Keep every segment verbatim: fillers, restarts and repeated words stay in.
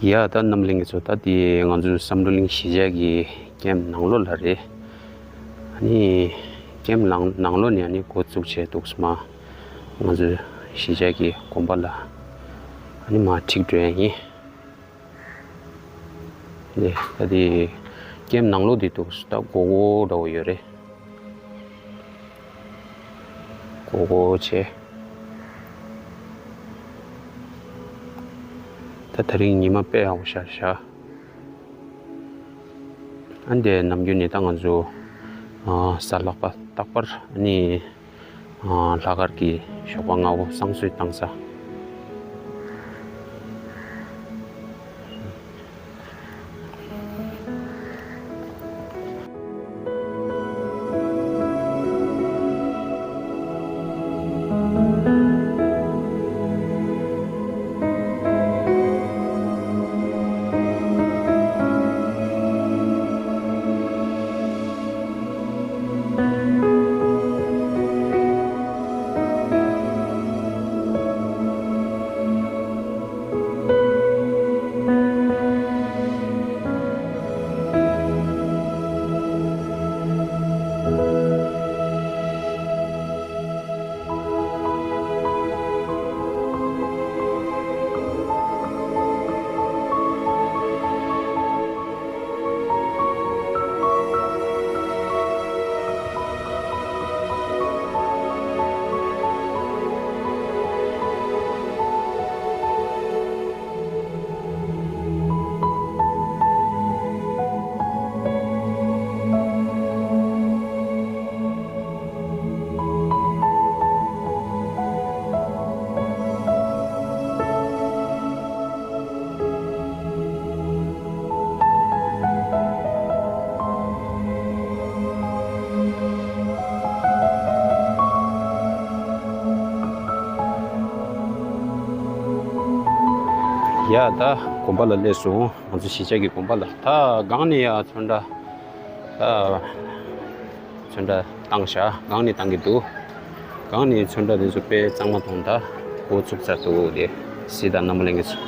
ཡ་ད་རྣམ་གླིང་གི་ཚོ། ད་དེ་ང་ཚོའི་བསམ་གྲུབ་གླིང་གཞིས་ཆགས་ཀྱི་ཀེམ་ནང་ལོགས་ལ་རེད། ཨ་ནི་ཀེམ་ནང་ནང་ལོགས་ནས་ཨ་ནི་འགོ་བཙུགས་བྱས་འདུག་སེ་མར་ང་ཚོའི་གཞིས་ཆགས་ཀྱི་དགོན་པ་ལ་ཨ་ནི་མར་འགྲོ་ཡ་ཡིན། ནས་ད་དེ་ཀེམ་ནང་ལོགས་དེ་འདུག་སེ་ད་སྒོར་སྒོར་འདྲ་བོ་ཡོད་རེད། སྒོར་སྒོར་བྱས། ད་དེ་རིང་ཉི་མ་དཔེ་ཡག་པོ་ཤར་ཤག་ཨ་འདི་ནམ་རྒྱུན་ནས་ད་ང་ཚོ་ཨ་གཟའ་ལྷག་པ་རྟག་པར་ཨ་ནི་ཨ་ལྷག་དཀར་གྱི་ཞོགས་པ་སྔ་པོ་བསང་གསོལ་བཏང་ས། ཡ་ད་དགོན་པ་ལ་སླེབས་སོང་། ང་ཚོ་གཞིས་ཆགས་ཀྱི་དགོན་པ་ལ། ད་སྒང་ནས་ཡ་ཚོན་ཁྲ། ད་ཚོན་ཁྲ་བཏང་བཞག་སྒང་ནས་བཏང་གི་འདུག་སྒང་ནས་ཚོན་ཁྲ་དེ་ཚོ་དཔེ་གཙང་མ་མཐོང་། ད་འགོ་ཚུགས་ཚར་འདུག་དེ་གཟིགས་དང་རྣམ་པ་ལྷན་རྒྱས་ཚོ།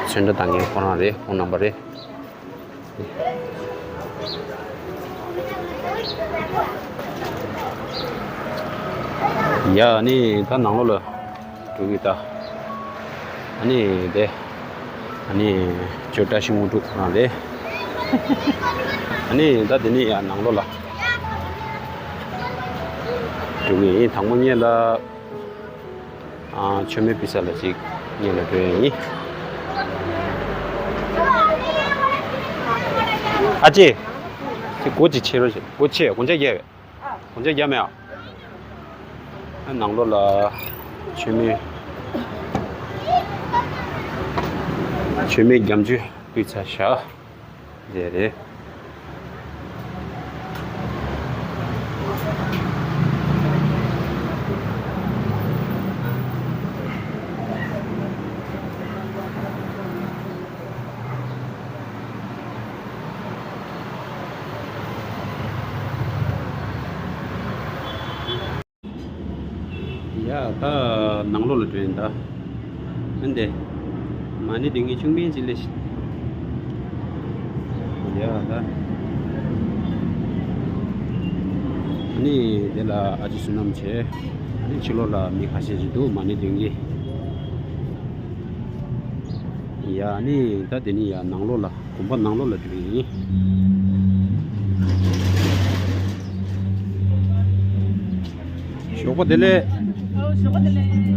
ཚོན་ཁྲ་བཏང་མཁན་ཁོ་རང་རེད། ཁོང་རྣམ་པ་རེད། ཡ་ཨ་ནི་ད་ནང་ལོགས་ལ་འགྲོ་གི། ད་ཨ་ནི་དེ་ཨ་ནི་ཇོ་བཀྲ་ཤིས་དངོས་གྲུབ་ཁོ་རང་རེད། ཨ་ནི་ད་དེ་ནས་ཡ་ནང་ལོགས་ལ་འགྲོ་གི་ཡིན། དང་པོ་ཉིད་ལ། ཨ། མཆོད་མེ་ཕུལ་ས་ལ་ཅིག་ཉེ་ལ་འགྲོ་ཡ་ཡིན། ཨ་ཅེ། ཅིག་སྒོ་ཅིག་ཕྱེ་རོགས་བྱེད། སྒོ་ཕྱེ། སྒོ་ལྕགས་རྒྱག་པས། སྒོ་ལྕགས་རྒྱག་མེད་ཨ། ཨ་ནང་ལོགས་ལ་མཆོད་མེ། མཆོད་མེ་བརྒྱད་ཅུ་ཕུལ་ཚར་བཞག་དེ་རེད། ཡ་ད་ནང་ལོགས་ལ་འགྲོ་ཡིན་ད། ཨ་འདི། མ་ ཨ་ནི་དེ་ངའི་ཆུང་མིན་ཅི་ལེ་ཤི། ཡ་ད། ཨ་ནི་དེ་ལ་ཨ་ཅེ་བསོད་ནམས་བྱས། ཨ་ནི་ཕྱི་ལོགས་ལ་མི་ཁ་ཤས་ཅིག་འདུག་མ་ཎི་འདོན་གྱི། ཡ་ཨ་ནི་ད་དེ་ནི་ཡ་ནང་ལོགས་ལ། དགོན་པ་ནང་ལོགས་ལ་འགྲོ་གི་ཡིན། ཞོགས་པ་བདེ་ལེགས། ཞོགས་པ་བདེ་ལེགས།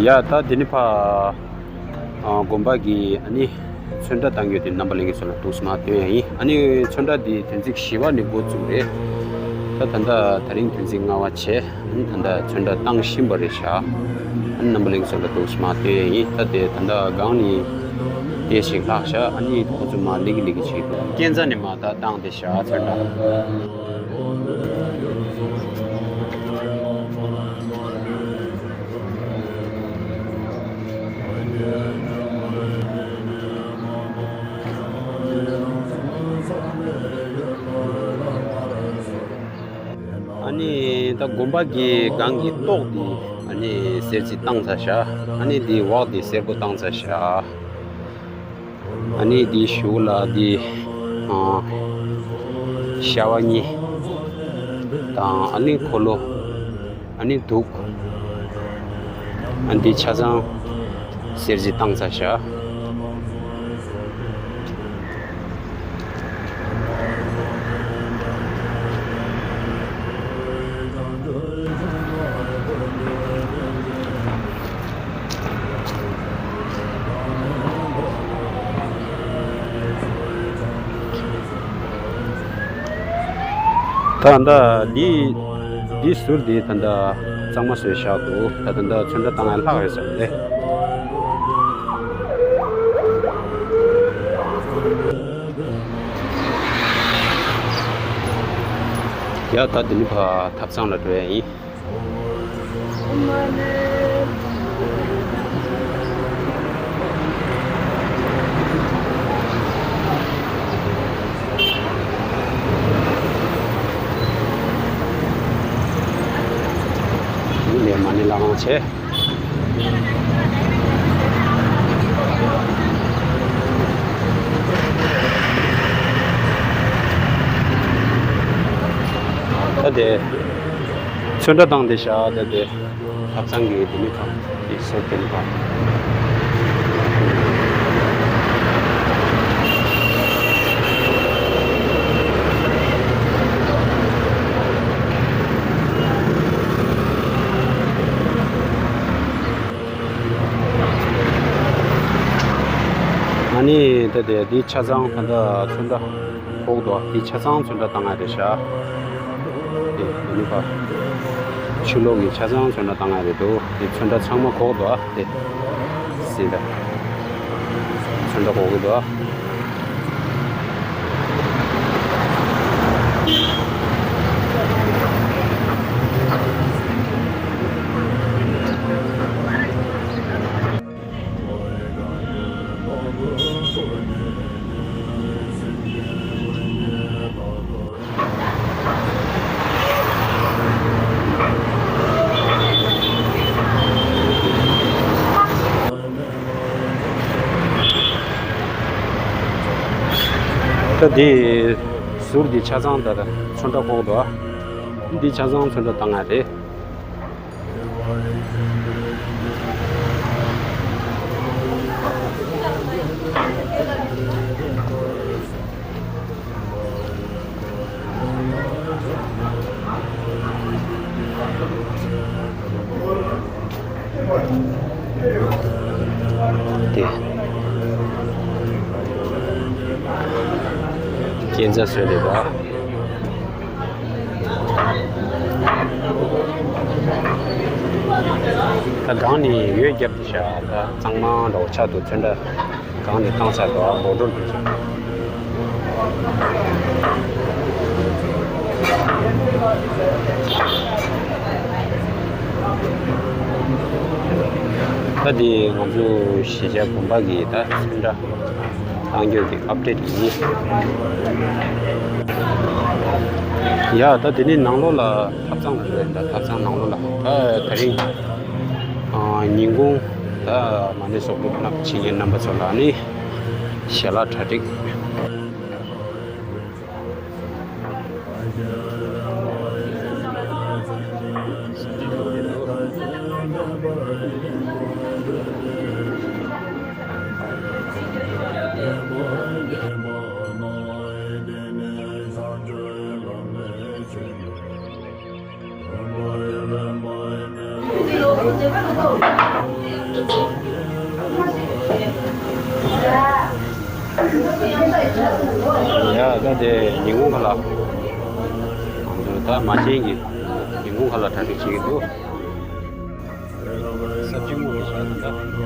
ཡ། ད་འདི་ནི་ཕ། ཨ། དགོན་པ་གི་ཨ་ནི་ཚོན་ཁྲ་བཏང་རྒྱུ་དེ་རྣམ་པ་ལྷན་རྒྱས་ཚོ་ལ་འདུག་སེ་མར་སྟོན་ཡ་ཡིན། ཨ་ནི་ཚོན་ཁྲ་འདི་དོན་ཚིགས་བཞི་པ་ནས་འགོ་བཙུགས་རེད། ད་ད་ལྟ་དེ་རིང་དོན་ཚིགས་ལྔ་པ་བྱས། ཨ་ནི་ད་ལྟ་ཚོན་ཁྲ་བཏང་བཞིན་པ་རེད་ཤག་ཨ་ནི་རྣམ་པ་ལྷན་རྒྱས་ཚོ་ལ་འདུག་སེ་མར་སྟོན་ཡ་ཡིན། ད་དེ་ད་ལྟ་སྒང་ནས་དེ་ཞིག་ལྷག་ཤག་ཨ་ནི་ཁོ་ཚོ་མར་ལི་གི་ལི་གི་བྱེད་འདུག་སྐས་འཛེག་ནས་མར་ད་བཏང་བསྡད་ཤག་ཚོན་ཁྲ། ཨ་ནི་ད་དགོན་པ་གི་སྒང་གི་ཏོག་འདི་ཨ་ནི་སེར་བྱེས་བཏང་ཚར་ཤག་ཨ་ནི་འདི་འོག་འདི་སེར་པོ་བཏང་ཚར་ཤག་ཨ་ནི་འདི་གཞུག་ལ་འདི་ཨ་ཤ་བ་གཉིས་དང་ཨ་ནི་འཁོར་ལོ། ཨ་ནི་གདུགས། ཨ་འདི་ཆ་ཚང་སེར་བྱེས་བཏང་ཚར་ཤག་ད་ལྟ་འདི་འདི་ཟུར་འདི་ད་ལྟ་གཙང་མ་བཟོས་བཞག་འདུག་ད་ད་ལྟ་ཚོན་ཁྲ་བཏང་ཡ་ལྷག་ཡོད་ས་རེད། ཡ། ད་འདི་ནི་ཕར་ཐབ་ཚང་ལ་འགྲོ་ཡ་ཡིན། མི་ལས་མ་ཎི་ལྷ་ཁང་བྱས། ད་དེ། ཚོན་ཁྲ་བཏང་བསྡད་ཤག་ད་དེ་ཐབ་ཚང་གི་དེ་ནི་ཁང་དེ་སོ་དེ་ནི་ཁང་། ཨ་ནི་ད་དེ་འདི་ཆ་ཚང་ད་ལྟ་ཚོན་ཁྲ། ཕོག་འདུག་དེ་ཆ་ཚང་ཚོན་ཁྲ་བཏང་ཡ་རེད་ཤག་དེ་ནི་ཕ། ཕྱི་ལོགས་ཀྱི་ཆ་ཚང་ཚོན་ཁྲ་བཏང་ཡ་རེད་འདུག་དེ་ཚོན་ཁྲ་ཚང་མ་གོག་འདུག་དེ་སྲིད་ད། ཚོན་ཁྲ་གོག་གི་འདུག་ད་འདི་ཟུར་འདི་ཆ་ཚང་ད་ལྟ་ཚོན་ཁྲ་གོག་འདུག་འདི་ཆ་ཚང་ཚོན་ཁྲ་བཏང་ཡ་རེད། དེ། སྐས་འཛེག་བཟོས་འདུག་པ། ད་སྒང་ནས་འོད་བརྒྱབ་བསྡད་ཤག་ད་གཙང་མ་འདྲ་བོ་ཆགས་འདུག་ཚོན་ཁྲ་སྒང་ནས་བཏང་ཚར་འདུག་པ། སྒོར་སྒོར་འདུག་ཤག་ད་དེ་ང་ཚོ་གཞིས་ཆགས་དགོན་པ་གི་ད་ཚོན་ཁྲ་བཏང་རྒྱུ་གི་ཨབ་ཌེཊ་ཡིན། ཡ་ད་དེ་ནས་ནང་ལོགས་ལ་ཐབ་ཚང་ལ་འགྲོ་ཡིན། ད་ཐབ་ཚང་ནང་ལོགས་ལ་ད་ད་རིང་ཨ་ཉིན་གུང་ད་མ་ཎི་གསོག་སྒྲུབ་གནང་བྱེད་མཁན་རྣམ་པ་ཚོ་ལ་ནི་ཞལ་ལག་གྲ་སྒྲིག་ཡ་ད་དེ་ཉིན་གུང་ཁ་ལག་ང་ཚོ་ད་མ་བྱན་གྱི་ཉིན་གུང་ཁ་ལག་གྲ་སྒྲིག་བྱེད་ཀྱི་འདུག་ས་གཅིག་མོ་གི་ས་ད།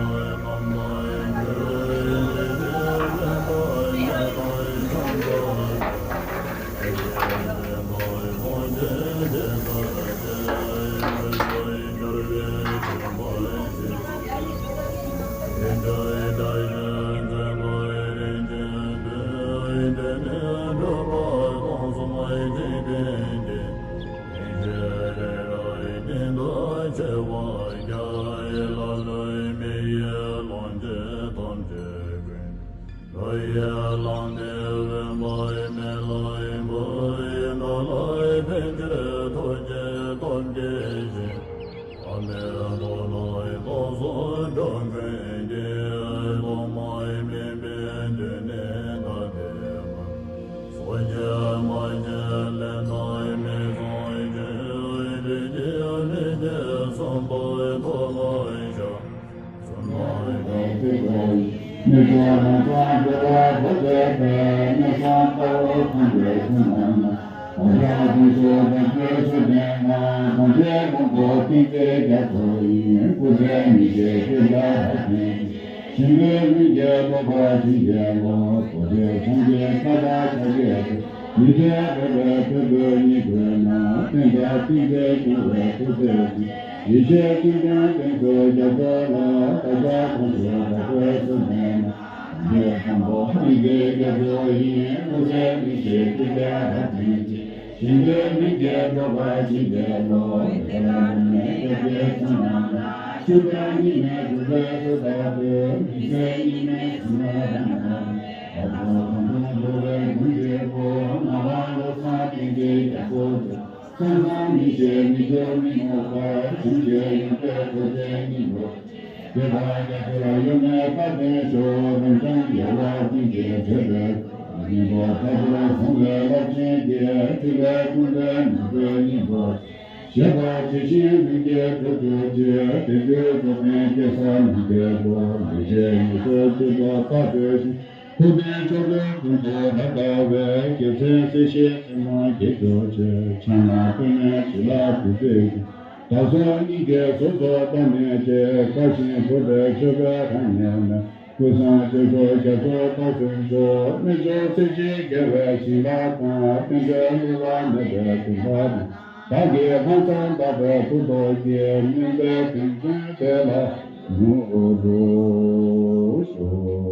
ཐུབ་བསྟན་མཆོག་ལྡན་ཀུན་ཏུ་རབ་དགའ་བའི། རྒྱལ་མཚན་སྲིད་ཞིའི་སྲིད་མ་དཀྱིལ་འཇོག་ཆེ། ཕྱག་ན་པདྨོ་ཞི་ལ་བུ་བརྩེགས་ཀྱི། བདག་སོགས་སྙིང་གའི་གཟུགས་སུ་བལྟམས་ནས་ཀྱེ། དཀའ་ཞིང་ཁྲོ་བའི་སྤྱོད་པས་རང་ཉིད་ནི། ཀུན་བཟང་སྤྱོད་མཆོག་རྒྱ་མཚོ་དག་ཚུན་ཆོད། རྣལ་འབྱོར་སྲིད་ཞིའི་རྒྱལ་བའི་ཞིང་ལ་གང་། བསྟན་འགྲོའི་བསླུ་བ་མེད་པའི་དོན་དག་དང་། བདག་གི་ལྷག་བསམ་དག་པའི་མཐུ་སྟོབས་ཀྱིས། སྨོན་པའི་དོན་ཀུན་དེ་ལ་ནུས་པར་ཤོག་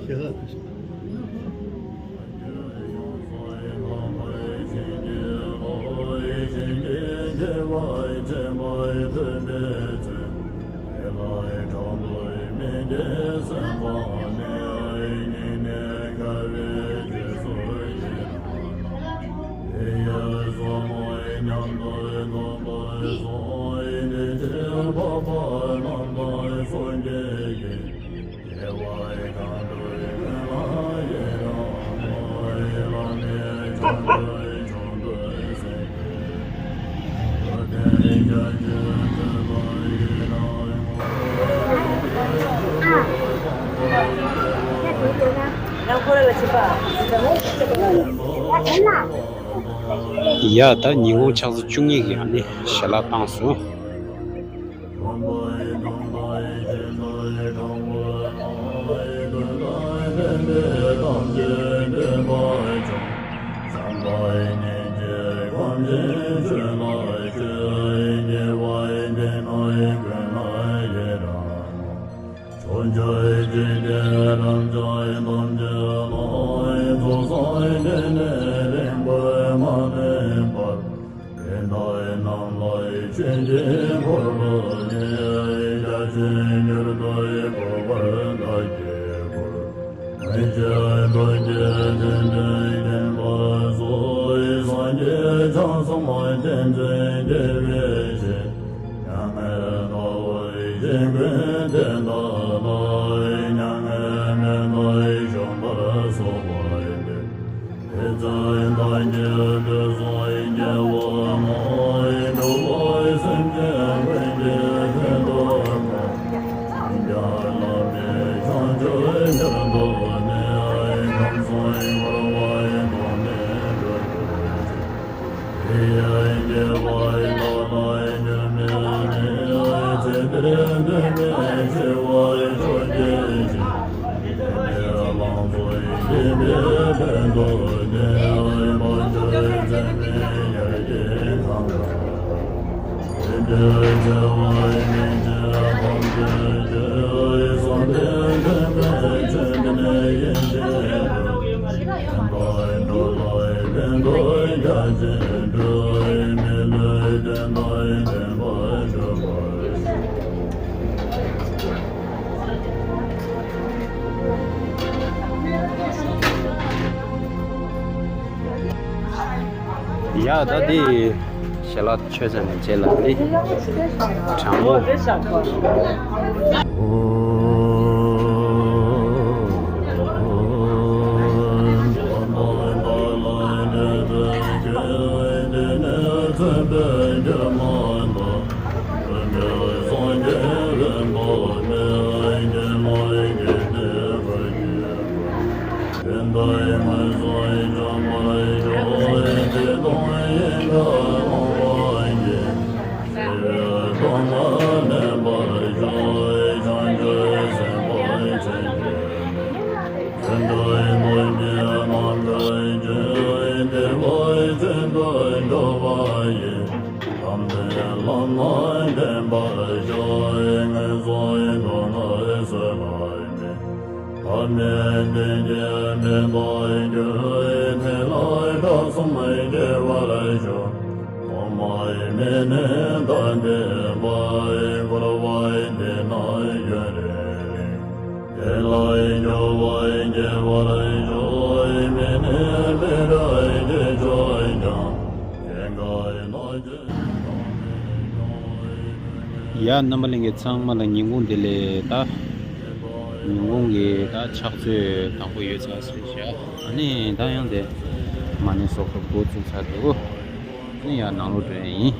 ཡ། ད་ཉིན་གུང་ཆུ་ཚོད་བཅུ་གཉིས་ཀྱི་ཨ་ནི་ཞལ་ལག་བཏང་སོང་། ཡ། ད་དེ་ཞལ་ལག་མཆོད་ཚར་ནས་རྗེས་ལ་ནི་གྲང་མོ། ཡ། རྣམ་པ་ལྷན་རྒྱས་ཚང་མ་ལ་ཉིན་གུང་བདེ་ལེགས། ད་ཉིན་གུང་གི་ད་ཕྱག་ཚོད་དང་པོ་ཡོད་ཚར་སོང་ཤག་ཨ་ནི་ད་ཡང་དེ་མ་ཎི་སོགས་འགོ་བཙུགས་ཚར་འདུག་ཨ་ནི་ཡར་ནང་ལོགས་འགྲོ་ཡ་ཡིན།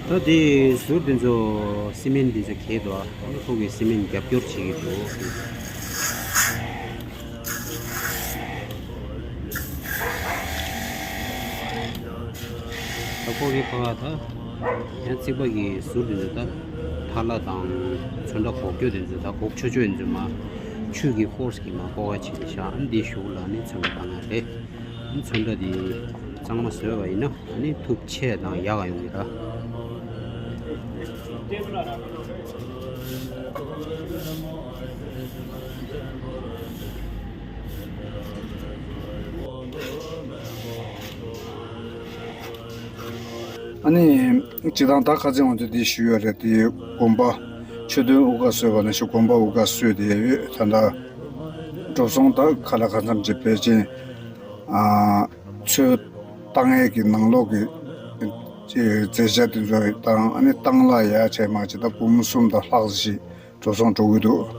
ད་དེ་ཟུར་དེ་ཚོ་སི་མེན་དེ་ཚོ་གས་འདུག་ཨ་ནི་ཁོ་གིས་སི་མེན་རྒྱབ་སྐྱོར་བྱེད་ཀྱི་འདུག་ད་ཁོ་གིས་ཕ་ག་ད་ཡང་རྩིག་པ་གི་ཟུར་དེ་ཚོ་ད་ཐལ་བ་དང་ཚོན་ཁྲ་འགོག་རྒྱུ་དེ་ཚོ་ད་འགོག་ཆོག་ཆོག་ཡིན་ཚོད་མ་ཆུ་གི་ཕོར་སི་གིས་མ་འགོག་པ་བྱེད་དེ་བཞག་ཨ་ནི་དེའི་གཞུག་ལ་ནི་ཚོན་ཁྲ་བཏང་ཡ་རེད། ཨ་ནི་ཚོན་ཁྲ་དེ་གཙང་མ་བཟོས་པ་ཡིན་ན། ཨ་ནི་ཐུབ་ཆེ་དང་ཡག་ག་ཡོང་གི་ར། ཨ་ནི་སྤྱིར་བཏང་ད་ཁ་སང་ང་ཚོས་འདི་ཞུས་ཡོད་རེད། དེ་དགོན་པ་མཆོད་རྟེན་དབུ་ཁ་བཟོས་པ་ནང་བཞིན་དགོན་པ་དབུ་ཁ་བཟོས་ཏེ་ཡོད། ད་ལྟ་འགྲོ་སོང་ད་ག་ལ་གང་འཚམ་ཅིག་ཕལ་ཆེར། ཨ། ཚོད་བཏང་ཡས་ཀྱི་ནང་ལོགས་ཀྱི་ཅེས་མཛད་བྱ་དེ་ཚོ་དང་ཨ་ནི་བཏང་གླ་ཡ་བྱས་མ་བྱས་ད་འབུམ་གསུམ་དང་ལྷག་ཞིག་འགྲོ་སོང་འགྲོ་གི་འདུག་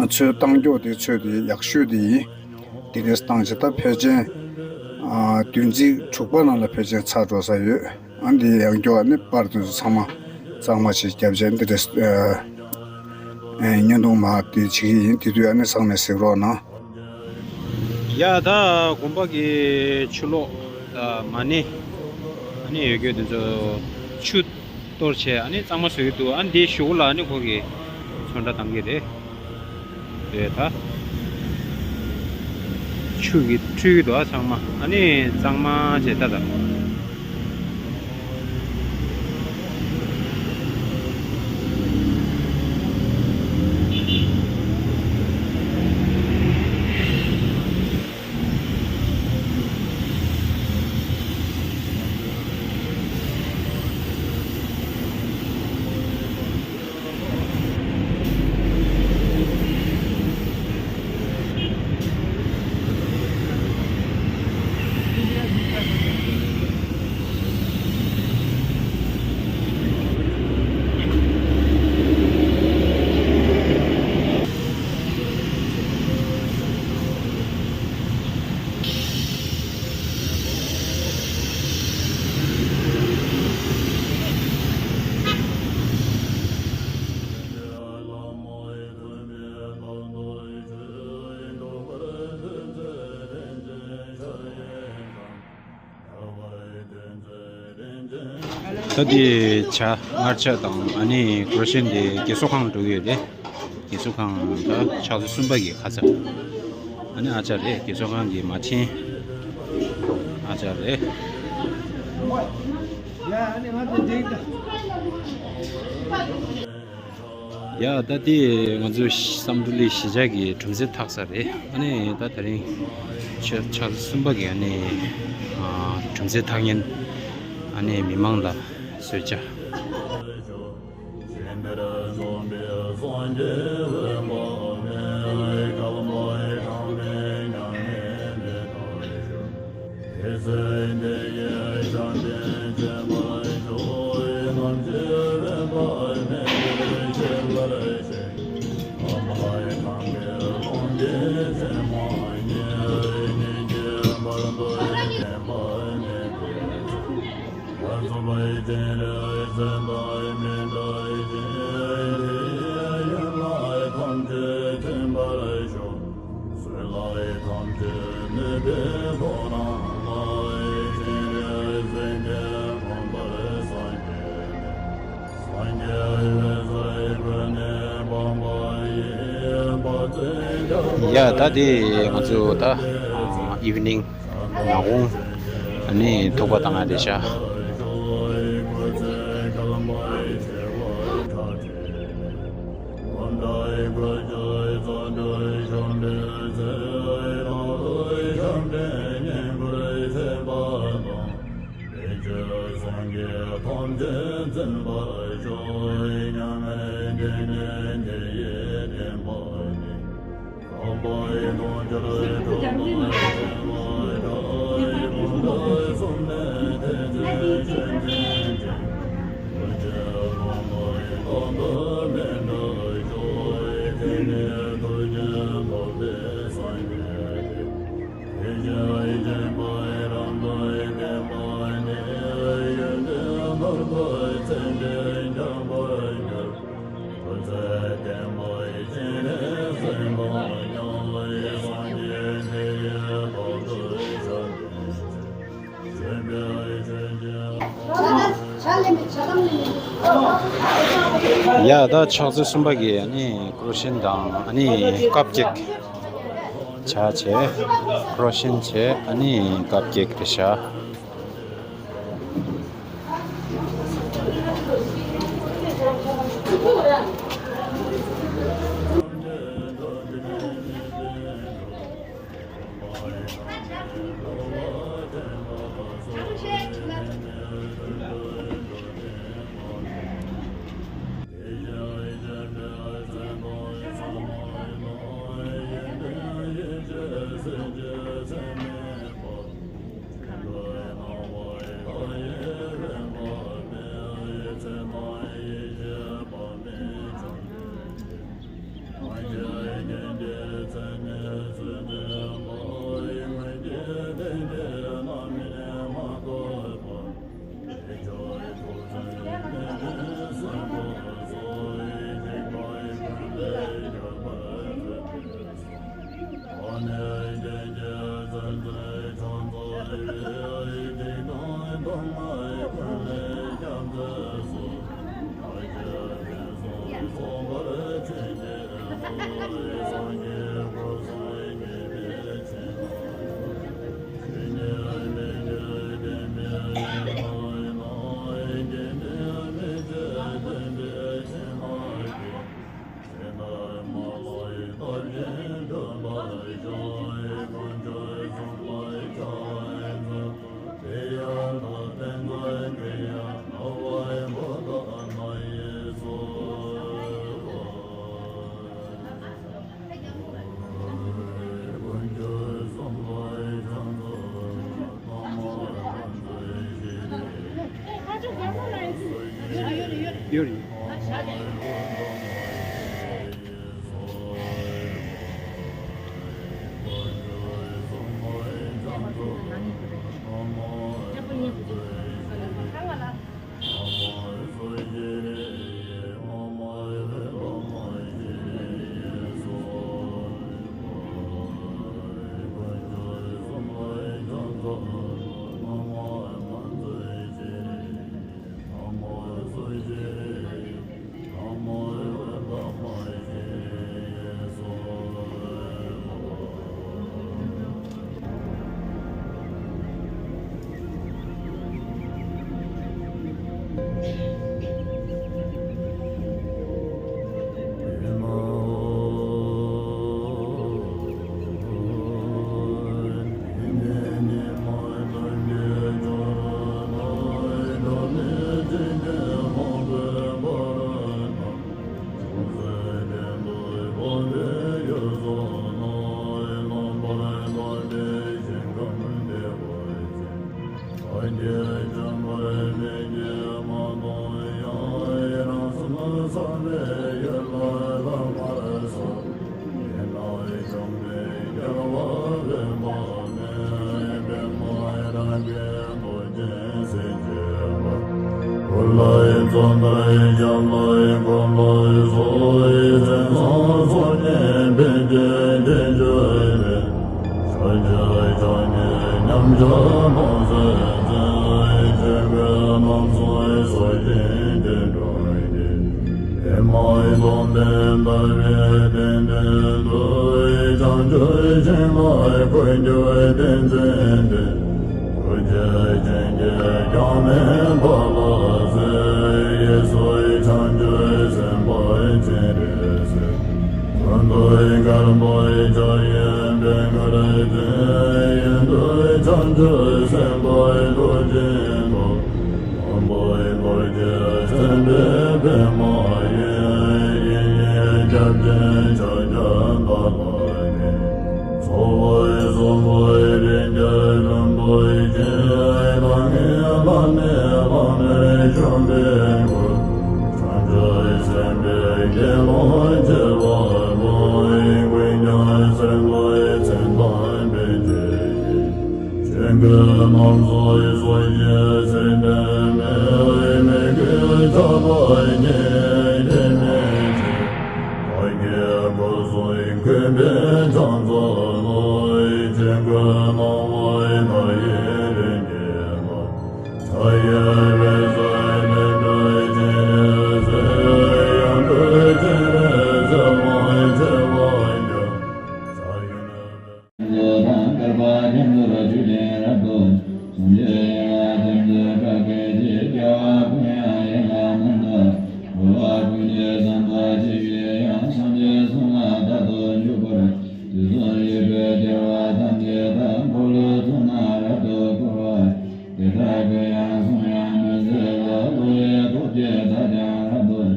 ཨ་ཚོད་བཏང་རྒྱུ་དེ་ཚོད་དེ་ཡག་ཤོས་དེ་ཡིན། དེ་འདྲས་བཏང་བྱས་ད་ཕལ་ཆེར་ཨ་བདུན་ཚིགས་དྲུག་པ་ནང་ལ་ཕལ་ཆེར་ཚར་འགྲོ་ས་ཡོད། ཨ་འདི་ཡང་སྐྱོ་ཨ་ནི་པར་དེ་ཚོ་ཚང་མ་གཙང་མ་ཞིག་བརྒྱབ་བྱས་འདི་འདྲས་ཨ་བརྙན་ཐུང་མ་དེ་བྱེད་ཀྱི་ཡིན། དེ་དུས་ཨ་ནི་ཚང་མས་གཟིགས་རོགས་གནང་། ཡ་ད་དགོན་པ་གི་ཆུ་ལོག་ད་མ་ཎི་ཨ་ནི་ཡོད་རྒྱུ་དེ་ཚོ་ཆུ་གཏོར་བྱས་ཨ་ནི་གཙང་མ་བཟོ་གི་འདུག་ཨ་ནི་དེའི་གཞུག་ལ་ཨ་ནི་ཁོ་གིས་ཚོན་ཁྲ་བཏང་གི་རེད། རེད་ད། ཆུ་གིས་འཁྲུད་ཀྱི་འདུག་ཨ་ཚང་མ་ཨ་ནི་གཙང་མ་བྱས་ད་ད། ད་དེ་ཇ་མངར་ཇ་དང་ཨ་ནི་གོ་ཤན་དེ་རྒས་གསོ་ཁང་འགྲོ་གི་ཡོད་རེད། རྒས་གསོ་ཁང་ད་ཕྱག་ཚོད་གསུམ་པ་གི་ཁ་ཚ། ཨ་ནི་ཨ་ཅག་རེད། རྒས་གསོ་ཁང་གི་མ་བྱན་ཨ་ཅག་རེད། ཡ་ད་དེ་ང་ཚོ་བསམ་གྲུབ་གླིང་གཞིས་ཆགས་ཀྱི་གྲུམ་ཟེ་འཐག་ས་རེད། ཨ་ནི་ད་དེ་རིང་ཕྱག་ཕྱག་ཚོད་གསུམ་པ་གི་ཨ་ནི་ཨ་གྲུམ་ཟེ་འཐག་མཁན་ཨ་ནི་མི་མང་ལ་གསོལ་ཇ། ཡ་ད་དེ་ང་ཚོ་ད་ཨིབ་ནིང་ནག་ཁུང་ཨ་ནི་ཐུག་པ་བཏང་ཡ་དེ་ཤ། ཡ་ད་ཕྱག་ཚོད་གསུམ་པ་གི་ཨ་ནི་ཀྲོ་ཤན་དང་ཨ་ནི་ཀབ་ཀེག་ཆ་བྱས། ཀྲོ་ཤན་བྱས་ཨ་ནི་ཀབ་ཀེག་རེད་ཤག་ཡོད་རེད། པ་ཁྱེད་ཚོར་ཆོས་ལྡན་རབ་ཏུ་བྱུང་། ཆོས་ཡིན་ལ་དེ་ཚོའི་བཀའ་བརྒྱད་ཀྱི། སྐྱེ་བ་ཀུན་ཡང་ཡིན་ལ་མི་འདའ། འགྲོ་བ་ཀུན་གྱི་བསམ་པ་ཇི་བཞིན་ཡང་། སངས་རྒྱས་གསུང་ལ་རྟག་ཏུ་འཇུག་པར། དུས་གསུམ་གཤེགས་པའི་རྒྱལ་བ་ཐམས་ཅད་དང་། འཁོར་ལོ་ཚུགས་ན་རབ་ཏུ་བསྐོར་བ། དེ་དག་གི་ཡང་གསུང་ཡང་མི་ཟད་ལ། བློ་ཡི་སྟོབས་ཀྱིས་བདག་ཀྱང་རབ་ཏུ།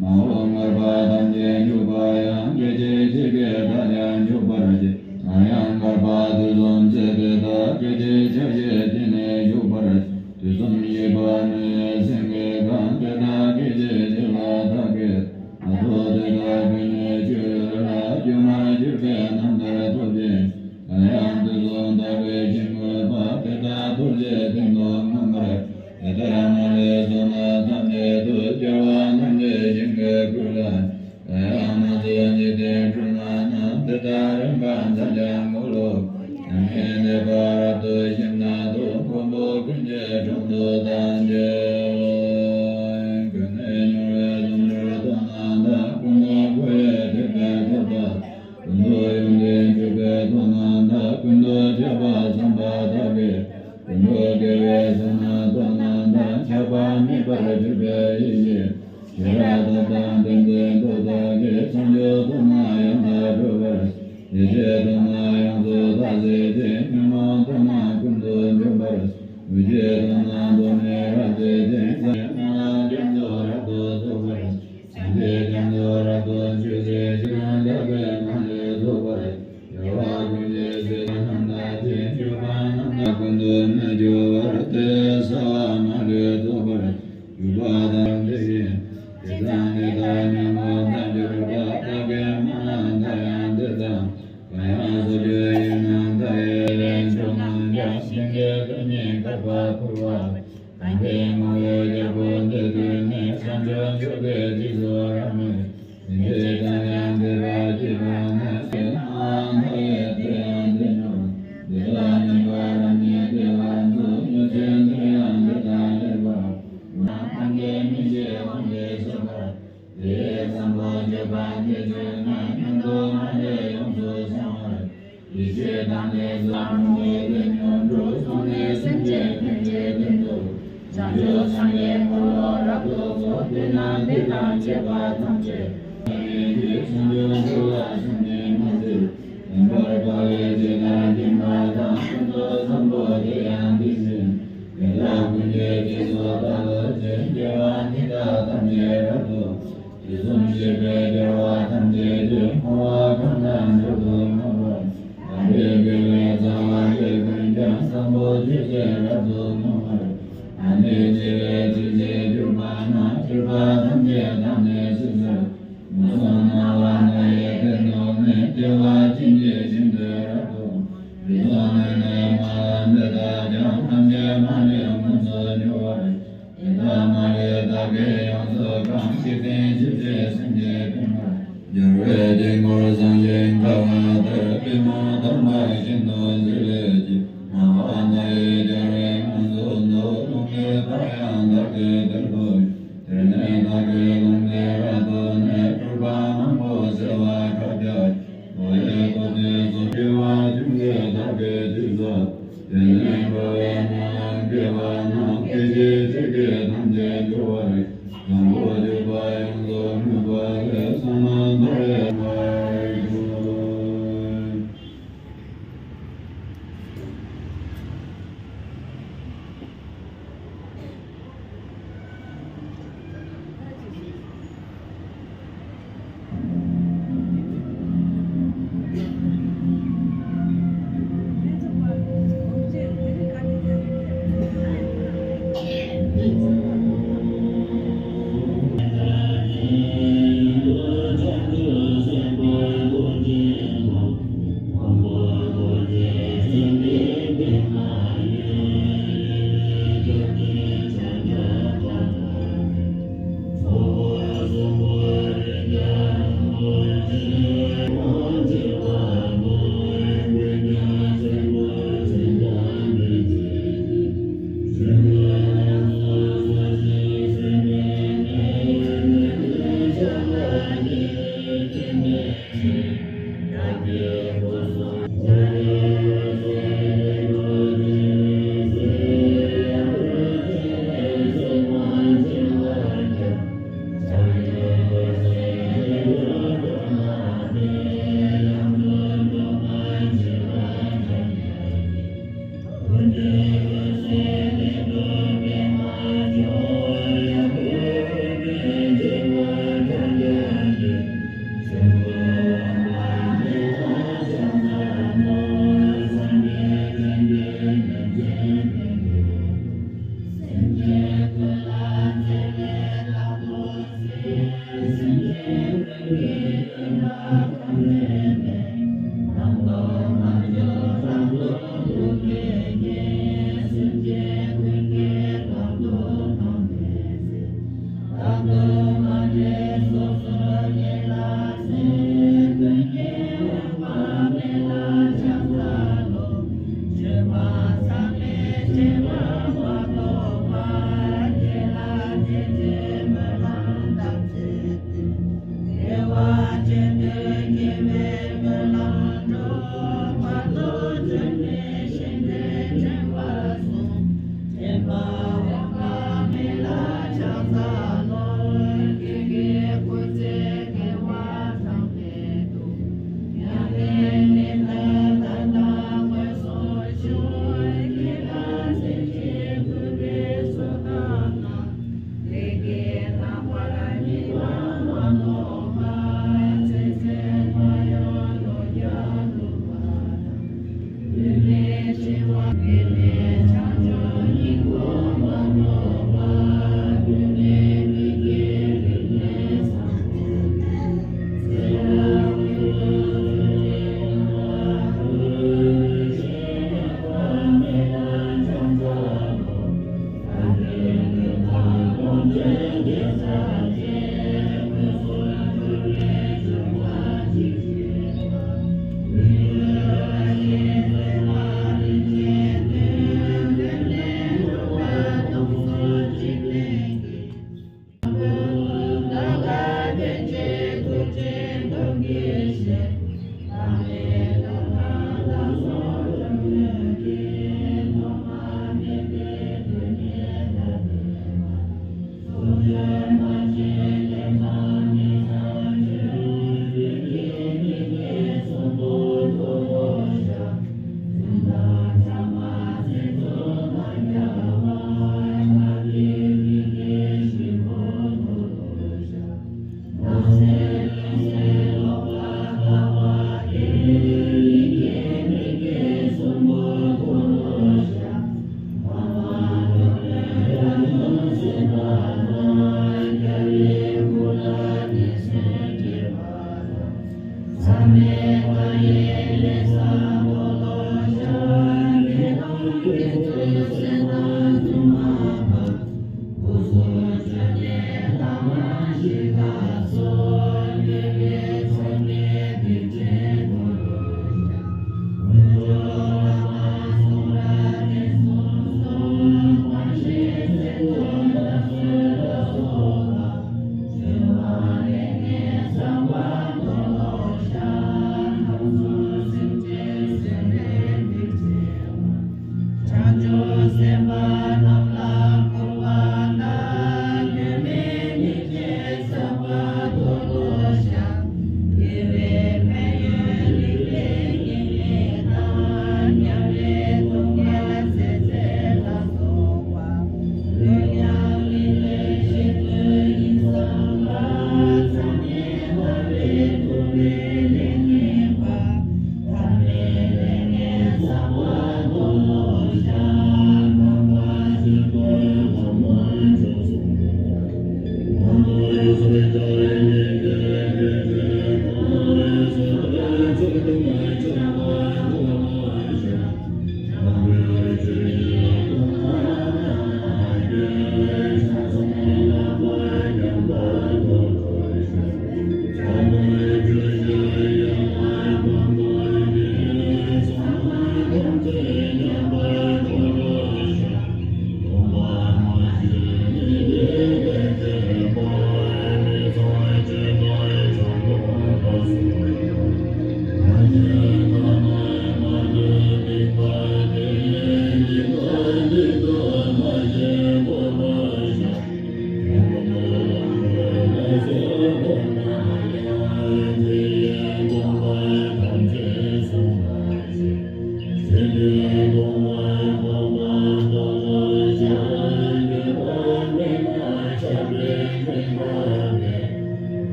མ་འོངས་མངོན་པ་ཐམས་ཅད་འཇུག་པ་ཡང་། སྐད་ཅིག་གཅིག་གིས་བདག་ཀྱང་འཇུག་པར་བགྱི། ད་ཡང་བསྐལ་པ་དུས་གསུམ་ཚེ་འདི་དག་སྐད་ཅིག་ཆ་བཞག་གཅིག་ནས་འཇུག་པར། དུས་གསུམ་གཤེགས་པ་མི་ཡི་སེང་གེ་གང་། དེ་དག་སྐད་ཅིག་གཅིག་ལ་བདག་གིས། ད་ལྟོ་དེ་དག་ཀུན་ནས་ཆུད་ཟོས་ལ། སྒྱུ་མར་གྱུར་པའི་རྣམ་ཐར་ཐོབ་ཅིང་། ད་ཡང་དུས་གསུམ་དག་པའི་ཞིང་བཀོད་པ། དེ་དག་ཐུགས་རྗེའི་སྟེང་དུ་མངོན་པར། དེ་ལྟར་མ་ལུས་བསོད་ནམས་ཐམས་ཅད་དུ། སྐྱེ་བ་རྣམས་ཀྱི་ཞིང་ཁམས་ཀུན་ལ། ད་ཡང་མ་ཚུགས་འཇིག་རྟེན་སྒྲོན་མ་རྣམས། དེ་དག་རིམ་པ་མཚམས་སྦྱར་ངོ་ལོག་ཉམས་ལེན་ལེགས་པར་རབ་ཏུ་ཞིབ་ན་ཐུགས། མགོན་པོ་ཀུན་གྱི་དྲུང་དུ་བདག་མཆིའོ། ཀུན་ནས་མྱུར་བའི་སུམ་ཅུར་ཐོབ་ན་བདག་ཀུན་ཏུ་བཀོད་པའི་ཐེག་པའི་ཐོབ་ཐང་། ཀུན་ཏུ་ཡོན་ཏན་ཕྱུག་པོ་ཐོབ་ན་བདག་ཀུན་ཏུ་ཁྱབ་པ་བསམ་པ་དག་གིས། ཀུན་ཏུ་དགེ་བའི་བསོད་ནམས་ཐོབ་ན་བདག་ཁྱབ་པ་དམིགས་པར་གྱུར་པའི་ཡེ་ཤེས། ཤེས་རབ་ཐོབ་དང་ཏིང་འཛིན་ཐོབ་དག་གིས། བྱང་ཆུབ་ཐོབ་ན་ཡང་དག་གྲོལ་བར། ཡེ་ཤེས་ཐོབ་ན་ཡོངས་སུ་དག་བྱེད་ཅིང་། ཉོན་མོངས་ཐོབ་ན་ཀུན་ཏུ་འཇོམས་པར། འོད་བརྒྱ་ཐོབ་ན་ཐོགས་མེད་རབ་བྱེད་ཅིང་། སངས་རྒྱས་རྒྱ་མཚོ་རབ་ཏུ་རྫོགས་པར། སངས་རྒྱས་རྒྱ་མཚོ་རབ་ཏུ་ཆུད་ཟོས་ཤིང་། ལྷག་པའི་མ་ལུས་རྫོགས་པར། རྒྱལ་བ་ཀུན་གྱི་སྲས་རྣམས་དག་ཅིང་། སྤྱོད་པ་རྣམས་དག་ཀུན་ཏུ་མི་སྐྱོ་བར། དེ་ཡི་སྲིད་པ་མ་ལུས་རྫོགས་པར། གྱུར་པ་དང་དེ་བཞིན་དེ་ཙམ་དེ་དག་ཉོན་མོངས་དག་གྱུར་པ། བདག་གིས་སྨྲ་ན་བདག་ཡང་དེ་ཙམ། གང་ཡང་སོ་བཅོས་ཡིན་ན་བདག་ཡི་ལེགས། མཆོག་རྣམས་ཀྱང་སེང་གེའི་ཐོག་ཉིད་བཀབ་པ་ཕུལ་བ། དམ་པའི་ངོ་བོའི་རྒྱལ་པོ་འདི་དུས་ནས། བྱང་ཆུབ་མཆོག་གི་རྗེས་སུ་རབ་མོས། དེ་འདྲའི་དམ་ལ་འདུད་པ་སྐྱེས་པ་ན། སེམས་ནང་མཐའ་ཡས་དེ་ཡང་དེ་ཉིད། འདི་དག་ཉན་པ་རབ་གནས་དེ་ལ་མཛོད། མྱུར་ཚེ་འདིར་ཡང་འདི་དང་ལེགས་པར། ན་ཐམས་ཅད་མི་ཤེས་དབང་གིས་ཟད་པར། དེ་ཡི་བསམ་པ་སྤྱོད་པ་འདི་བཅོས་ན། ཉམས་རྟོགས་མ་ལུས་ཡོངས་སུ་བྱང་བར། ཡེ་ཤེས་དང་ལྡན་ས་མུ་ནེ་དེ་ཉིད་འགྲུབ། གསུངས་ནས་སེམས་ཅན་ཐམས་ཅད་དོན་དུ། བྱང་ཆུབ་སངས་རྒྱས་འཁོར་ལོ་རབ་ཏུ་རྫོགས། དེས་ན་འདི་དང་བཅས་པ་ཐམས་ཅད། སངས་རྒྱས་ཀྱི་བྱང་ཆུབ་འགྲུབ་པར་སེམས་ནི་མ་བཟོད། ལེགས་པར་དཔའ་བའི་ཚིག་དང་མཐུན་པ་དང་། ཀུན་ཏུ་བཟང་པོ་དེ་ཡང་འདི་བཞིན། དེ་དག་ཀུན་གྱི་རྗེས་སུ་བདག་སློབ་ཅིང་། དགེ་བ་འདི་དག་ཐམས་ཅད་རབ་ཏུ། དུས་གསུམ་གཤེགས་པའི་རྒྱལ་བ་ཐམས་ཅད་ཀྱིས། བསྔོ་བ་གང་དང་མཆོག་ཏུ་བསྔགས་པ། དམ་པའི་དགེ་བའི་རྩ་བ་འདི་ཀུན་ཀྱང་། བཟང་པོ་ཆོས་ཀྱིས་རབ་ཏུ་བསྔོ་བར། ཨ་ནི་བྱེ་བའི་ཚིག་གཅིག་གྱུར་པ་ན། སྤྱོད་པ་ཐམས་ཅད་བདག་ནི་སྲིད་ཞིར། ངན་སོང་སྣང་བ་སྣང་ཡི་སྟེང་དུ་གནས། བདེ་བ་ཅན་གྱི་ཞིང་དུ་རབ་ཏུ། དུས་གསུམ་ནས་ནི་སྨྲ་བ་འདི་དག་ཀྱང་། ཐམས་ཅད་མ་ལུས་མངོན་དུ་འགྱུར་བར། དེ་དག་མ་ལུས་བདག་གིས་ཡོངས་སུ་བཀང་། འཇིག་རྟེན་ཞི་བྱེད་སེམས་ཀྱི་པདྨར། སྦྱོར་བའི་དཀྱིལ་འཁོར་བཟང་ཞིང་དགའ་བ་ལྟར། པདྨོ་དམ་པ་ཤིན་ཏུ་མཛེས་ལེགས་ཀྱིས། སྣང་བ་མཐའ་ཡས་རྒྱལ་བའི་ངང་དུ་འདུག་ལྷུང་བཟེད་པ་ཡང་བདག་གི་དོན་དུ་གྱུར། དེ་ནས་བདག་གིས་ལྷུང་བཟེད་རབ་ཏུ་མནན། སྤྲུལ་པ་མང་པོ་གསལ་བ་ཕྲག་བརྒྱ། ལོ་ཡི་སྟོབས་ཀྱིས་སོ་སྐྱེ་བ་ཆུང་ངུས་བདག་གི་ཚིག་ཟ། དེ་ནས་འགྲོ་བའི་སྨོན་ལམ་བསྐྱེད་པ་ན། སྐད་ཅིག་གཅིག་གིས་ཐམས་ཅད་སྐྱོབ་པར། དང་པོ་སྤྱོད་པ་ཡོངས་སུ་སྨོན་པ་ལས། བསོད་ནམས་མཐའ་ཡས་མར་ཤོག།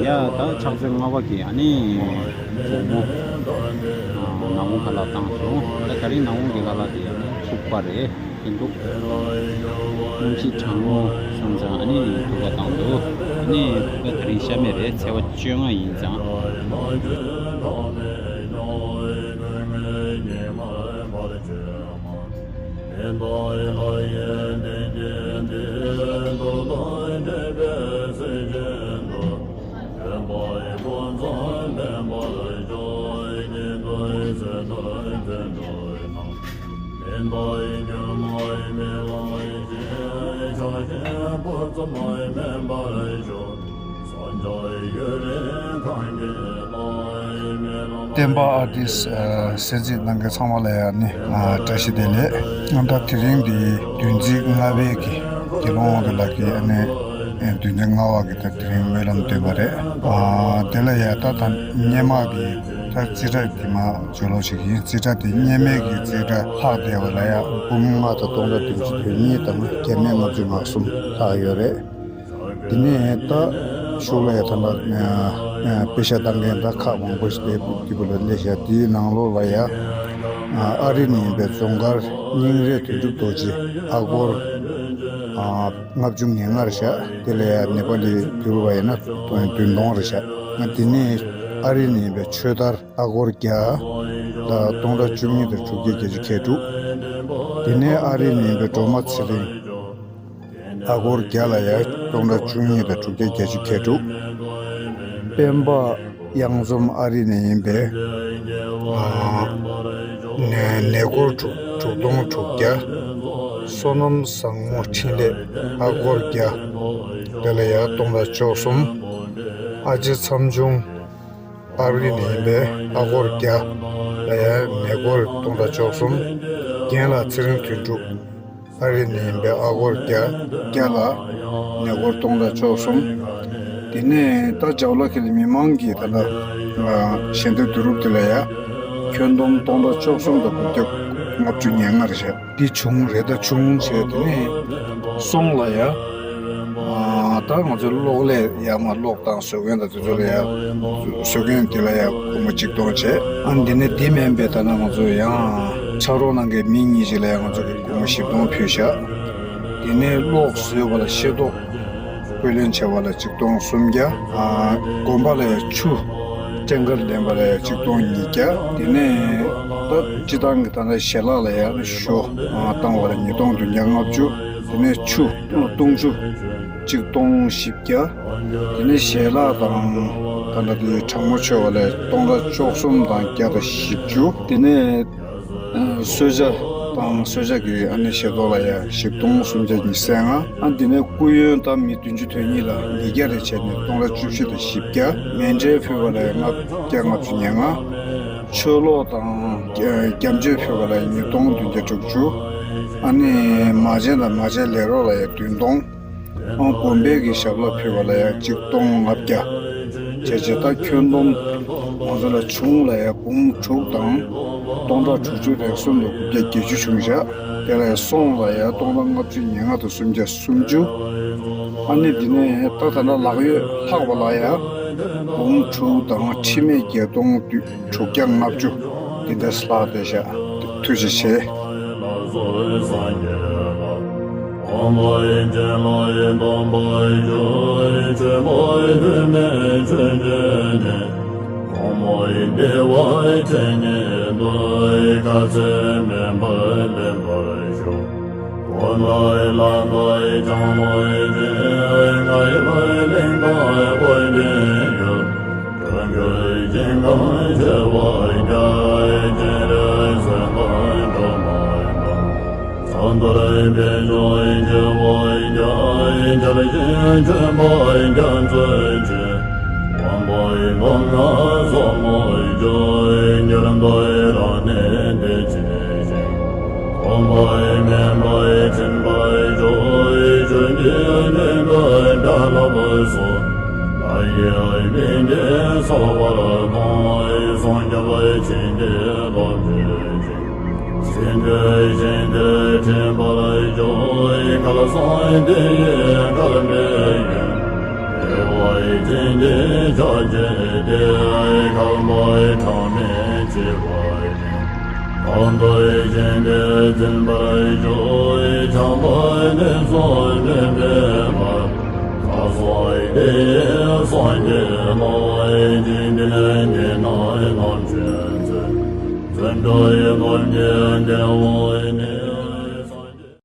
ཡ། ད་ཕྱག་འཚལ་ལྔ་པ་གི་ཨ་ནི་བུ་མོ་ནག་མོ་ཁ་ལག་བཏང་སོང་། ད་དེ་རིང་ནག་མོ་གི་ཁ་ལག་དེ་ཨ་ནི་ཐུག་པ་རེད། ཨིན་འདུག་སྣུམ་ཕྱེ་གྲང་མོ་སོང་ཙང་ཨ་ནི་ཐུག་པ་བཏང་འདུག་ཨ་ནི་ད་དེ་རིང་ཤ་མེད་རེད། ཚེས་པ་བཅོ་ལྔ་ཡིན་ཙང་། བསྟན་པ་ཨར་ཊིསི་ཨ་གསན་གཟིགས་གནང་མཁན་ཚང་མ་ལ་ཡང་ནི་ཨ་བཀྲ་ཤིས་བདེ་ལེགས། ད་དེ་རིང་འདི་བདུན་ཚིགས་ལྔ་པའི་གི་དགེ་སློང་དབང་འདུས་ལགས་ཀྱི་ཨ་ནི་བདུན་ཚིགས་ལྔ་པ་གི་ད་དེ་རིང་སྨོན་ལམ་འདོན་པ་རེད། ཨ་དེ་ལ་ཡང་ད་ད་སྔོན་མ་གི་ད་རྩིས་ཁྲ་དེ་མ་བརྗོད་ལོག་ཞིག་ཡིན། རྩིས་ཁྲ་དེ་སྔོན་མའི་གི་རྩིས་ཁྲ་ལྷག་བསྡད་པ་ལ་ཡང་འབུམ་ལྔ་དང་སྟོང་ཕྲག་བདུན་ཅུ་དོན་གཉིས་དང་བརྒྱ་མེད་ལྔ་བཅུ་ང་གསུམ་ལྷག་ཡོད་རེད། དེ་ནས་ད་གཞུག་ལ་ཡ་ད་ལ་དཔེ་ཆ་ལྟ་མཁན་ད་ཁག་མང་པོ་ཞིག་དེ་དེ་བུ་ལ་སླེབས་ཤག་དེའི་ནང་ལོགས་ལ་ཡ་ཨ་རི་ནས་ཡིན་པའི་རྫོང་དཀར་སྙིང་རལ་དོན་གྲུབ་རྡོ་རྗེ་ཨ་སྒོར་ལྔ་བཅུ་ང་ལྔ་རེད་ཤག་དེ་ལ་ཡ་ནེ་པ་ལི་བསྡུར་བ་ཡིན་ན་བདུན་སྟོང་རེད་ཤག་དེ་ནས་ཨ་རི་ནས་ཡིན་པའི་ཆོས་དར་ཨ་སྒོར་བརྒྱ་ལ་སྟོང་ཕྲག་བཅུ་གཉིས་དང་དྲུག་བརྒྱ་བརྒྱད་ཅུ་ཁལ་དྲུག་དེ་ནས་ཨ་རི་ནས་ཡིན་པའི་སྒྲོལ་མ་ཚེ་རིང་ཨ་སྒོར་བརྒྱ་ལ་ཡ་སྟོང་ཕྲག་བཅུ་གཉིས་དང་དྲུག་བརྒྱ་བརྒྱད་ཅུ་ཁལ་དྲུག་སྤེན་པ་གཡང་འཛོམས་ཨ་རི་ནས་ཡིན་པའི་ཨ་ནས་ནས་སྒོར་དྲུག་དྲུག་སྟོང་དྲུག་བརྒྱ། བསོད་ནམས་བཟང་མོ་འཕྲིན་ལས་ཨ་སྒོར་བརྒྱ། དེ་ལ་ཡ་སྟོང་ཕྲག་བཅུ་གསུམ། ཨ་ཅེ་མཚམས་ཆུང་ཨ་རི་ནས་ཡིན་པའི་ཨ་སྒོར་བརྒྱ་ལ་ཡ་ནས་སྒོར་སྟོང་ཕྲག་བཅུ་གསུམ། རྒན་ལགས་ཚེ་རིང་དོན་གྲུབ་ཨ་རི་ནས་ཡིན་པའི་ཨ་སྒོར་བརྒྱ་བརྒྱ་ལ་ནས་སྒོར་སྟོང་ཕྲག་བཅུ་གསུམ། དེ་ནས་ད་ཇའོ་ལ་ཁེ་ལི་མི་མང་གི་ད་ལ་ཞལ་འདེབས་བསྡུ་རུབ་དེ་ལ་ཡ་ཁྱོན་བསྡོམས་སྟོང་ཕྲག་བཅུ་གསུམ་དང་དགུ་བརྒྱ་ལྔ་བཅུ་ང་ལྔ་རེད་ཤག་འདི་བྱུང་རེད། ད་བྱུང་བྱས་དེ་ནས་སོང་ལ་ཡ། ཨ་ད་ང་ཚོའི་གློག་ཀླད་ཡར་མར་གློག་བཏང་བཟོ་མཁན་དང་དེ་ཚོ་ལ་ཡ་བཟོ་མཁན་དེ་ལ་ཡ་སྒོར་མོ་གཅིག་སྟོང་བྱས། ཨ་འདི་ནས་འདི་མིན་པའི་ད་ན་ང་ཚོ་ཡང་ཕྱག་རོགས་གནང་མཁན་མི་གཉིས་ཅིག་ལ་ཡ་ང་ཚོ་གི་སྒོར་མོ་བཞི་སྟོང་ཕུལ་བཞག་དེ་ནས་གློག་བཟོས་པ་ལ་ཤེལ་ཏོག་སྐུ་ལེན་བྱས་པ་ལ་གཅིག་སྟོང་སུམ་བརྒྱ། ཨ་དགོན་པ་ལ་ཡ་ཆུ་ཊེང་ཀར་ལེན་པ་ལ་ཡ་གཅིག་སྟོང་ཉིས་བརྒྱ། དེ་ནས་ད་སྤྱི་བཏང་གི་ད་ལྟ་ཞལ་ལག་ལ་ཡ་ཞོ་བཏང་བ་ལ་ཉིས་སྟོང་བདུན་བརྒྱ་ལྔ་བཅུ། དེ་ནས་ཆུ་བཏུང་ཆུ་གཅིག་སྟོང་བཞི་བརྒྱ། དེ་ནས་ཞལ་ལག་དང་ད་ལྟ་དེ་གྲང་མོ་མཆོད་པ་ལ་སྟོང་ཕྲག་བཅུ་གསུམ་དང་བརྒྱ་དང་བཞི་བཅུ། དེ་ནས་གསོལ་ཇ་དང་གསོལ་ཇ་གི་ཨ་ནི་ཞལ་ཏོག་ལ་ཡ་བཞི་སྟོང་སུམ་བརྒྱ་ཉི་ཤུ་རྩ་ལྔ། ཨ་འདི་ནས་སྐུ་ཡོན་དང་མི་བདུན་ཅུ་དོན་གཉིས་ལ་ཉིས་བརྒྱ་རེ་བྱས་ནས་སྟོང་ཕྲག་བཅུ་བཞི་དང་བཞི་བརྒྱ། མཎྜལ་ཕུལ་བ་ལ་ཡ་ལྔ་བརྒྱ་ལྔ་བཅུ་ཉེར་ལྔ། ཆོས་ཀློག་དང་རྒྱ་མཆོད་ཕུལ་བ་ལ་ཡ་ཉིས་སྟོང་བདུན་བརྒྱ་དྲུག་ཅུ། ཨ་ནི་མ་བྱན་དང་མ་བྱན་ལས་རོགས་ལ་ཡ་བདུན་སྟོང་། ཨང་དགོན་པའི་གི་ཞབས་ལ་ཕུལ་བ་ལ་ཡ་གཅིག་སྟོང་ལྔ་བརྒྱ། བྱས་བྱས་ད་ཁྱོན་བསྡོམས་ང་ཚོ་ལ་བྱུང་ལ་ཡ་འབུམ་དྲུག་དང་སྟོང་ཕྲག་དྲུག་ཅུ་རེ་གསུམ་དང་དགུ་བརྒྱ་བརྒྱད་ཅུ་བྱུང་བཞག་དེ་ལ་ཡ་སོང་ལ་ཡ་སྟོང་ཕྲག་ལྔ་བཅུ་ཉེར་ལྔ་དང་སུམ་བརྒྱ་སུམ་ཅུ། ཨ་ནི་འདི་ནས་ད་ད་ལྟ་ལག་ཡོད་ལྷག་པ་ལ་ཡ་འབུམ་དྲུག་དང་ཁྲི་མེད་བརྒྱད་སྟོང་བདུན། དྲུག་བརྒྱ་ལྔ་བཅུ། འདི་འདྲ་ལྷག་བསྡད་ཤག་ཐུགས་རྗེ་ཆེ། ལོངས་པའི་མེ་འབར་འཆིང་བར་གྱུར། ཆོས་ཀྱི་གནས་ལ་གྲགས་ལ་སོགས། ལྷ་ཡི་མིང་འདི་གསལ་བར་མཐོང་། སངས་རྒྱས་པའི་ཆོས་འདི་ལོངས་སྤྱོད་ཅིང་། ཆོས་འདི་བཞིན་དུ་འཁྲུལ་པར་གྱུར། མཁའ་གསུམ་འདི་ཡི་མཁར་འདི་ཡིན། བདེ་བ་ཅན་འདི་ཕྱོགས་བཅུ་སྟེ། མཁའ་འགྲོ་གྲངས་མེད་མཆིས་པ་ཡིན། གང་འདུལ་ཞིང་དེ་འཛིན་པར་གྱུར། འཁྱམས་པ་ནི་སོ་མེད་པའི་བར། ཁ་སོགས་དེ་ཡི་སངས་རྒྱས་ལ། འཇིག་རྟེན་འདི་ན་རྣམ་ཤེས་ཚེ། བརྩོན་འགྲུས་ཡི་སྒོ་ནས་བདེ་བ་ནི།